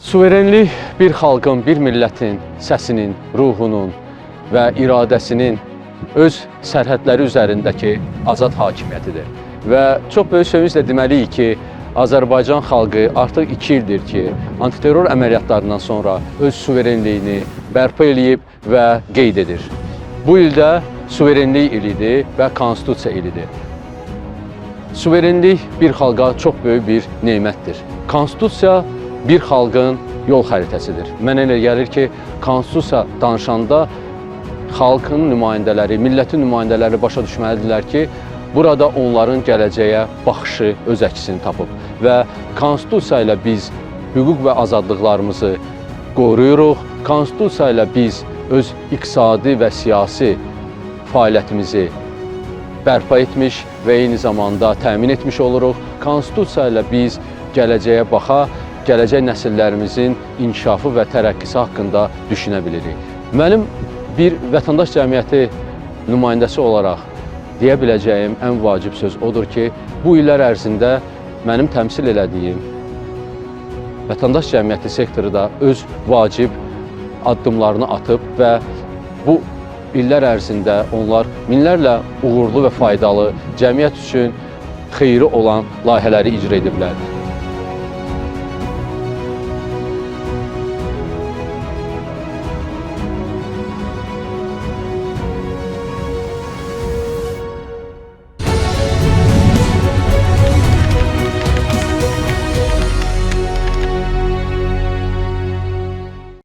Suverenlik bir xalqın, bir millətin səsinin, ruhunun və iradəsinin öz sərhədləri üzərindəki azad hakimiyyətidir. Və çox böyük sevinclə deməliyik ki, Azərbaycan xalqı artıq 2 ildir ki, antiterror əməliyyatlarından sonra öz suverenliyini bərpa eləyib və qeyd edir. Bu ildə suverenlik ilidir və konstitusiya ilidir. Suverenlik bir xalqa çox böyük bir nemətdir. Konstitusiya bir xalqın yol xəritəsidir. Mənə elə gəlir ki, konstitusiya danışanda xalqın nümayəndələri, millətin nümayəndələri başa düşməlidirlər ki, burada onların gələcəyə baxışı öz əksini tapıb və konstitusiya ilə biz hüquq və azadlıqlarımızı qoruyuruq. Konstitusiya ilə biz öz iqtisadi və siyasi fəaliyyətimizi bərpa etmiş və eyni zamanda təmin etmiş oluruq. Konstitusiya ilə biz gələcəyə baxa, gələcək nəsillərimizin inkişafı və tərəqqisi haqqında düşünə bilirik. Mənim bir vətəndaş cəmiyyəti nümayəndəsi olaraq deyə biləcəyim ən vacib söz odur ki, bu illər ərzində mənim təmsil elədiyim vətəndaş cəmiyyəti sektoru da öz vacib addımlarını atıb və bu illər ərzində onlar minlərlə uğurlu və faydalı, cəmiyyət üçün xeyri olan layihələri icra ediblər.